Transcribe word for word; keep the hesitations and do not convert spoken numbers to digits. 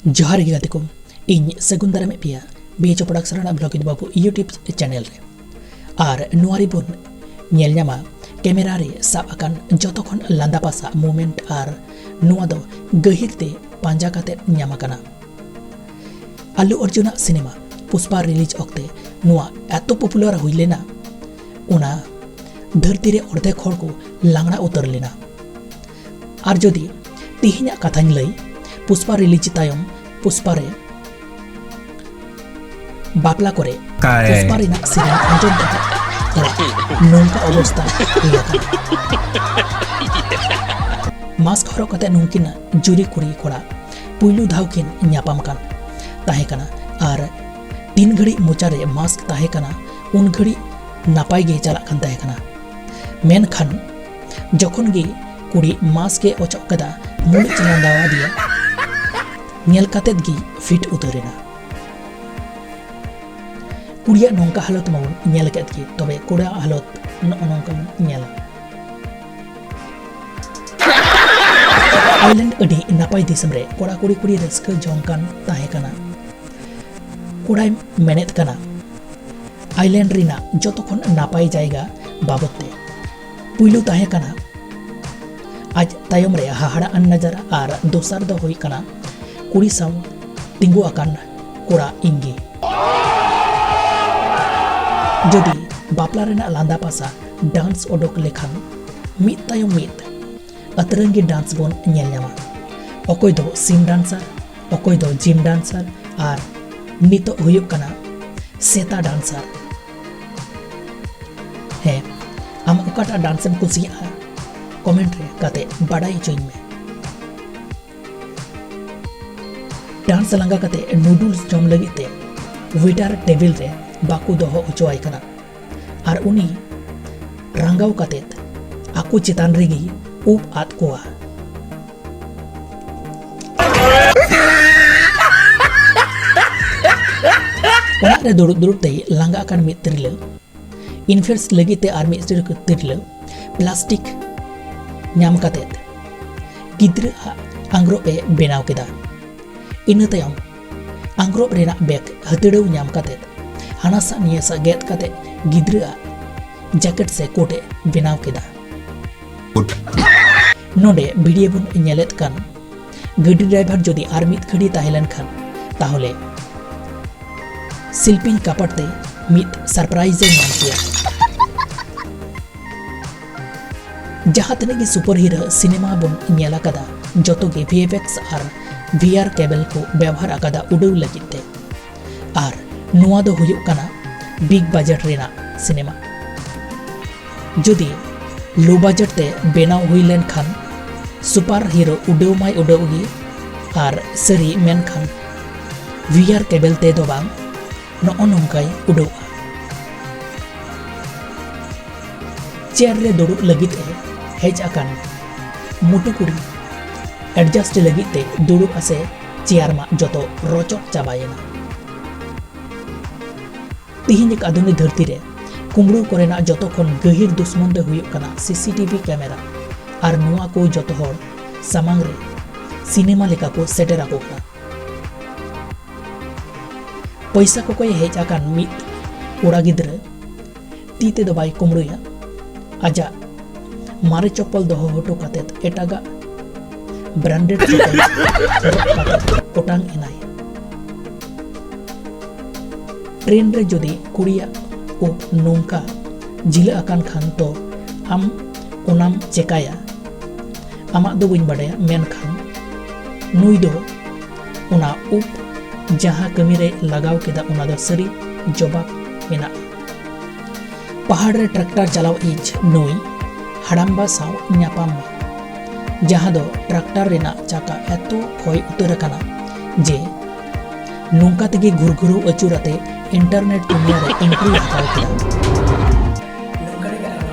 ᱡᱚᱦᱟᱨ ᱜᱮ ᱜᱟᱛᱮ ᱠᱚ, ᱤᱧ ᱥᱟᱹᱜᱩᱱ ᱫᱟᱨᱟᱢᱮᱫ ᱯᱮᱭᱟ ᱵᱤ ᱮᱪ ᱳ Production ᱨᱮᱱᱟᱜ Vlog ᱤᱫᱤ ᱵᱟᱹᱵᱩ YouTube channel ᱨᱮ᱾ ᱟᱨ ᱱᱚᱣᱟ ᱨᱮᱵᱚᱱ ᱧᱮᱞ ᱧᱟᱢᱟ ᱠᱮᱢᱮᱨᱟ ᱨᱮ ᱥᱟᱵ ᱟᱠᱟᱱ ᱡᱚᱛᱚ ᱠᱷᱚᱱ ᱞᱟᱸᱫᱟ ᱯᱟᱥᱟ moment, ᱟᱨ ᱱᱚᱣᱟ ᱫᱚ ᱜᱟᱹᱦᱤᱨ ᱛᱮ ᱯᱟᱸᱡᱟ ᱠᱟᱛᱮ ᱧᱟᱢ ᱟᱠᱟᱱᱟ᱾ ᱟᱞᱞᱩ ᱚᱨᱡᱩᱱᱟᱜ ᱥᱤᱱᱮᱢᱟ ᱯᱩᱥᱯᱟ release ᱚᱠᱛᱮ ᱱᱚᱣᱟ ᱮᱛᱚ popular ᱦᱩᱭ ᱞᱮᱱᱟ, ᱚᱱᱟ ᱫᱷᱟᱹᱨᱛᱤ ᱨᱮ ᱚᱨᱫᱷᱮᱠ ᱦᱚᱲ ᱠᱚ ᱞᱟᱸᱜᱲᱟ ᱩᱛᱟᱹᱨ ᱞᱮᱱᱟ᱾ ᱟᱨ ᱡᱩᱫᱤ ᱛᱮᱦᱮᱧᱟᱜ ᱠᱟᱛᱷᱟᱧ ᱞᱟᱹᱭ, ᱯᱩᱥᱯᱟ release ᱛᱟᱭᱚᱢ ᱯᱩᱥᱯᱟ ᱨᱮ ᱵᱟᱯᱞᱟ ᱠᱚᱨᱮ ᱠᱟᱭ᱾ ᱯᱩᱥᱯᱟ ᱨᱮᱱᱟᱜ ᱥᱮᱨᱮᱧ ᱟᱸᱡᱚᱢ ᱠᱟᱛᱮ ᱦᱚᱲᱟᱜ ᱱᱚᱝᱠᱟ ᱚᱵᱚᱥᱛᱟ ᱦᱩᱭ ᱟᱠᱟᱱᱟ᱾ ᱢᱟᱥᱠ ᱦᱚᱨᱚᱜ ᱠᱟᱛᱮ ᱱᱩᱝᱠᱤᱱ ᱡᱩᱨᱤ ᱠᱩᱲᱤ ᱠᱚᱲᱟ ᱯᱩᱭᱞᱩ ᱫᱷᱟᱣ ᱠᱤᱱ ᱧᱟᱯᱟᱢ ᱠᱟᱱ ᱛᱟᱦᱮᱸ ᱠᱟᱱᱟ, ᱟᱨ ᱛᱤᱱ ᱜᱷᱟᱹᱲᱤᱡ ᱢᱚᱪᱟ ᱨᱮ ᱢᱟᱥᱠ ᱛᱟᱦᱮᱸ ᱠᱟᱱᱟ, ᱩᱱ ᱜᱷᱟᱹᱲᱤᱡ ᱱᱟᱯᱟᱭ ᱜᱮ ᱪᱟᱞᱟᱜ ᱠᱟᱱ ᱛᱟᱦᱮᱸ ᱠᱟᱱᱟ᱾ ᱢᱮᱱᱠᱷᱟᱱ ᱡᱚᱠᱷᱚᱱ ᱜᱮ ᱠᱩᱲᱤ ᱢᱟᱥᱠ ᱮ ᱚᱪᱚᱜ ᱠᱮᱫᱟ, ᱢᱩᱞᱩᱡ ᱞᱟᱸᱫᱟ ᱟᱫᱮᱭᱟ, ᱧᱮᱞ ᱠᱟᱛᱮᱫ ᱜᱮ ᱯᱷᱤᱴ ᱩᱛᱟᱹᱨ ᱮᱱᱟ᱾ ᱠᱩᱲᱤᱭᱟᱜ ᱱᱚᱝᱠᱟ ᱦᱟᱞᱚᱛ ᱢᱟᱵᱚᱱ ᱧᱮᱞ ᱠᱮᱫ ᱜᱮ, ᱛᱚᱵᱮ ᱠᱚᱲᱟᱣᱟᱜ ᱦᱟᱞᱚᱛ ᱱᱚᱜᱼᱚ ᱱᱚᱝᱠᱟ ᱵᱚᱱ ᱧᱮᱞᱟ᱾ ᱟᱭᱞᱮᱱᱰ ᱟᱹᱰᱤ ᱱᱟᱯᱟᱭ ᱫᱤᱥᱚᱢ ᱨᱮ ᱠᱚᱲᱟ ᱠᱩᱲᱤ ᱠᱩᱲᱤ ᱨᱟᱹᱥᱠᱟᱹ ᱡᱚᱝ ᱠᱟᱱ ᱛᱟᱦᱮᱸ ᱠᱟᱱᱟ᱾ ᱠᱚᱲᱟᱭ ᱢᱮᱱᱮᱫ ᱠᱟᱱᱟ, ᱟᱭᱞᱮᱱᱰ ᱨᱮᱱᱟᱜ ᱡᱚᱛᱚ ᱠᱷᱚᱱ ᱱᱟᱯᱟᱭ ᱡᱟᱭᱜᱟ ᱵᱟᱵᱚᱫ ᱛᱮ᱾ ᱯᱩᱭᱞᱩ ᱛᱟᱦᱮᱸ ᱠᱟᱱᱟ ᱟᱡ ᱛᱟᱭᱚᱢ ᱨᱮ ᱦᱟᱦᱟᱲᱟ ᱟᱱ ᱱᱟᱡᱟᱨᱟ, ᱟᱨ ᱫᱚᱥᱟᱨ ᱫᱚ ᱦᱩᱭᱩᱜ ᱠᱟᱱᱟ ᱠᱩᱲᱤ ᱥᱟᱶ ᱛᱤᱸᱜᱩ ᱟᱠᱟᱱ ᱠᱚᱲᱟ ᱤᱧ ᱜᱮ᱾ ᱡᱩᱫᱤ ᱵᱟᱯᱞᱟ ᱨᱮᱱᱟᱜ ᱞᱟᱸᱫᱟ ᱯᱟᱥᱟ dance ᱚᱰᱚᱠ ᱞᱮᱠᱷᱟᱱ, ᱢᱤᱫ ᱛᱟᱭᱚᱢ ᱢᱤᱫ ᱟᱛᱨᱟᱝᱜᱤ dance ᱵᱚᱱ ᱧᱮᱞ ᱧᱟᱢᱟ᱾ ᱚᱠᱚᱭ ᱫᱚ ᱥᱤᱢ dancer, ᱚᱠᱚᱭ ᱫᱚ ᱡᱤᱢ dancer, ᱟᱨ ᱱᱤᱛᱚᱜ ᱦᱩᱭᱩᱜ ᱠᱟᱱᱟ ᱥᱮᱛᱟ dancer᱾ ᱦᱮᱸ, ᱟᱢ ᱚᱠᱟᱴᱟᱜ dance ᱮᱢ ᱠᱩᱥᱤᱭᱟᱜᱼᱟ, comment ᱨᱮ ᱠᱟᱛᱮ ᱵᱟᱰᱟᱭ ᱦᱚᱪᱚᱧ ᱢᱮ᱾ Dance ᱞᱟᱸᱜᱟ ᱠᱟᱛᱮ noodles ᱡᱚᱢ ᱞᱟᱹᱜᱤᱫ ᱛᱮ waiter table ᱨᱮ ᱵᱟᱠᱚ ᱫᱚᱦᱚ ᱦᱚᱪᱚᱣᱟᱭ ᱠᱟᱱᱟ, ᱟᱨ ᱩᱱᱤ ᱨᱟᱸᱜᱟᱣ ᱠᱟᱛᱮ ᱟᱠᱚ ᱪᱮᱛᱟᱱ ᱨᱮᱜᱮ ᱩᱵ ᱟᱫ ᱠᱚᱣᱟ᱾ ᱚᱲᱟᱜ ᱨᱮ ᱫᱩᱲᱩᱵ ᱫᱩᱲᱩᱵ ᱛᱮ ᱞᱟᱸᱜᱟ ᱟᱠᱟᱱ ᱢᱤᱫ ᱛᱤᱨᱞᱟᱹ impress ᱞᱟᱹᱜᱤᱫ ᱛᱮ ᱟᱨ ᱢᱤᱫ ᱛᱤᱨᱞᱟᱹ plastic ᱧᱟᱢ ᱠᱟᱛᱮ ᱜᱤᱫᱽᱨᱟᱹ ᱟᱜ ᱟᱝᱜᱽᱨᱚᱵ ᱮ ᱵᱮᱱᱟᱣ ᱠᱮᱫᱟ᱾ ᱤᱱᱟᱹ ᱛᱟᱭᱚᱢ ᱟᱝᱜᱽᱨᱚᱵ ᱨᱮᱱᱟᱜ ᱵᱮᱜᱽ ᱦᱟᱹᱛᱲᱟᱹᱣ ᱧᱟᱢ ᱠᱟᱛᱮ ᱦᱟᱱᱟᱥᱟᱜ ᱱᱤᱭᱟᱹᱥᱟᱜ ᱜᱮᱫ ᱠᱟᱛᱮ ᱜᱤᱫᱽᱨᱟᱹᱣᱟᱜ ᱡᱮᱠᱮᱴ ᱥᱮ ᱠᱳᱴ ᱮ ᱵᱮᱱᱟᱣ ᱠᱮᱫᱟ᱾ ᱱᱚᱰᱮ ᱵᱷᱤᱰᱤᱭᱳ ᱵᱚᱱ ᱧᱮᱞᱮᱫ ᱠᱟᱱ ᱜᱟᱹᱰᱤ ᱰᱨᱟᱭᱵᱷᱟᱨ ᱡᱩᱫᱤ ᱟᱨ ᱢᱤᱫ ᱜᱷᱟᱹᱲᱤ ᱛᱟᱦᱮᱸ ᱞᱮᱱᱠᱷᱟᱱ, ᱛᱟᱦᱚᱞᱮ ᱥᱤᱞᱯᱤᱧ ᱠᱟᱯᱟᱴ ᱛᱮ ᱢᱤᱫ ᱥᱟᱨᱯᱨᱟᱭᱤᱡᱽ ᱮ ᱧᱟᱢ ᱠᱮᱭᱟ᱾ ᱡᱟᱦᱟᱸ ᱛᱤᱱᱟᱹᱜ ᱜᱮ ᱥᱩᱯᱟᱨ ᱦᱤᱨᱳ ᱥᱤᱱᱮᱢᱟ ᱵᱚᱱ ᱧᱮᱞ ᱟᱠᱟᱫᱟ, ᱡᱚᱛᱚ ᱜᱮ ᱵᱷᱤ ᱮᱯᱷ ᱮᱠᱥ ᱟᱨ ᱵᱷᱤ ᱟᱨ ᱠᱮᱵᱮᱞ ᱠᱚ ᱵᱮᱣᱦᱟᱨ ᱟᱠᱟᱫᱟ ᱩᱰᱟᱹᱣ ᱞᱟᱹᱜᱤᱫ ᱛᱮ᱾ ᱟᱨ ᱱᱚᱣᱟ ᱫᱚ ᱦᱩᱭᱩᱜ ᱠᱟᱱᱟ ᱵᱤᱜ ᱵᱟᱡᱮᱴ ᱨᱮᱱᱟᱜ ᱥᱤᱱᱮᱢᱟ᱾ ᱡᱩᱫᱤ ᱞᱳ ᱵᱟᱡᱮᱴ ᱛᱮ ᱵᱮᱱᱟᱣ ᱦᱩᱭ ᱞᱮᱱᱠᱷᱟᱱ ᱥᱩᱯᱟᱨ ᱦᱤᱨᱳ ᱩᱰᱟᱹᱣ ᱢᱟᱭ ᱩᱰᱟᱹᱣ ᱜᱮ, ᱟᱨ ᱥᱟᱹᱨᱤ ᱢᱮᱱᱠᱷᱟᱱ ᱵᱷᱤ ᱟᱨ ᱠᱮᱵᱮᱞ ᱛᱮᱫᱚ ᱵᱟᱝ, ᱱᱚᱜᱼᱚ ᱱᱚᱝᱠᱟᱭ ᱩᱰᱟᱹᱣᱼᱟ᱾ ᱪᱮᱭᱟᱨ ᱨᱮ ᱫᱩᱲᱩᱵ ᱞᱟᱹᱜᱤᱫ ᱮ ᱦᱮᱡ ᱟᱠᱟᱱ ᱢᱩᱴᱩ ᱠᱩᱲᱤ ᱮᱰᱡᱟᱥᱴ ᱞᱟᱹᱜᱤᱫ ᱛᱮ ᱫᱩᱲᱩᱵ ᱟᱥᱮ ᱪᱮᱭᱟᱨ ᱢᱟ ᱡᱚᱛᱚ ᱨᱚᱪᱚᱫ ᱪᱟᱵᱟᱭᱮᱱᱟ᱾ ᱛᱤᱦᱤᱧ ᱟᱫᱷᱩᱱᱤᱠ ᱫᱷᱟᱹᱨᱛᱤ ᱨᱮ ᱠᱩᱢᱵᱽᱲᱩ ᱠᱚᱨᱮᱱᱟᱜ ᱡᱚᱛᱚ ᱠᱷᱚᱱ ᱜᱟᱹᱦᱤᱨ ᱫᱩᱥᱢᱚᱱ ᱫᱚ ᱦᱩᱭᱩᱜ ᱠᱟᱱᱟ ᱥᱤ ᱥᱤ ᱴᱤ ᱵᱷᱤ ᱠᱮᱢᱮᱨᱟ, ᱟᱨ ᱱᱚᱣᱟ ᱠᱚ ᱡᱚᱛᱚ ᱦᱚᱲ ᱥᱟᱢᱟᱝ ᱨᱮ ᱥᱤᱱᱮᱢᱟ ᱞᱮᱠᱟ ᱠᱚ ᱥᱮᱴᱮᱨ ᱟᱠᱚ ᱠᱟᱱᱟ᱾ ᱯᱚᱭᱥᱟ ᱠᱚᱠᱚᱭ ᱦᱮᱡ ᱟᱠᱟᱱ ᱢᱤᱫ ᱠᱚᱲᱟ ᱜᱤᱫᱽᱨᱟᱹ ᱛᱤ ᱛᱮᱫᱚ ᱵᱟᱭ ᱠᱩᱢᱵᱽᱲᱩᱭᱟ, ᱟᱡᱟᱜ ᱢᱟᱨᱮ ᱪᱚᱯᱯᱚᱞ ᱫᱚᱦᱚ ᱦᱚᱴᱚ ᱠᱟᱛᱮ ᱮᱴᱟᱜᱟᱜ ᱵᱨᱟᱱᱰᱮᱰ ᱪᱚᱯᱯᱚᱞ ᱦᱚᱨᱚᱜ ᱠᱟᱛᱮ ᱚᱴᱟᱝ ᱮᱱᱟᱭ᱾ ᱴᱨᱮᱱ ᱨᱮ ᱡᱩᱫᱤ ᱠᱩᱲᱤᱭᱟᱜ ᱩᱵ ᱱᱚᱝᱠᱟ ᱡᱷᱤᱞᱟᱹ ᱟᱠᱟᱱ ᱠᱷᱟᱱ ᱛᱚ ᱟᱢ ᱚᱱᱟᱢ ᱪᱮᱠᱟᱭᱟ? ᱟᱢᱟᱜ ᱫᱚ ᱵᱟᱹᱧ ᱵᱟᱰᱟᱭᱟ, ᱢᱮᱱᱠᱷᱟᱱ ᱱᱩᱭ ᱫᱚ ᱚᱱᱟ ᱩᱵ ᱡᱟᱦᱟᱸ ᱠᱟᱹᱢᱤ ᱨᱮ ᱞᱟᱜᱟᱣ ᱠᱮᱫᱟ, ᱚᱱᱟ ᱫᱚ ᱥᱟᱹᱨᱤ ᱡᱚᱵᱟᱵ ᱢᱮᱱᱟᱜᱼᱟ᱾ ᱯᱟᱦᱟᱲ ᱨᱮ ᱴᱨᱟᱠᱴᱟᱨ ᱪᱟᱞᱟᱣᱤᱡ ᱱᱩᱭ ᱦᱟᱲᱟᱢᱵᱟ ᱥᱟᱶ ᱧᱟᱯᱟᱢ ᱢᱮ, ᱡᱟᱦᱟᱸ ᱫᱚ ᱴᱨᱟᱠᱴᱟᱨ ᱨᱮᱱᱟᱜ ᱪᱟᱠᱟ ᱮᱛᱚ ᱠᱷᱚᱭ ᱩᱛᱟᱹᱨ ᱟᱠᱟᱱᱟ ᱡᱮ ᱱᱚᱝᱠᱟ ᱛᱮᱜᱮ ᱜᱷᱩᱨᱜᱷᱩᱨᱟᱹᱣ ᱟᱹᱪᱩᱨ ᱟᱛᱮ ᱤᱱᱴᱟᱨᱱᱮᱴ ᱫᱩᱱᱤᱭᱟᱹ ᱨᱮ ᱮᱱᱴᱨᱤ ᱦᱟᱛᱟᱣ ᱠᱮᱫᱟ᱾ ᱱᱚᱝᱠᱟ ᱨᱮᱜᱮ ᱟᱨᱚ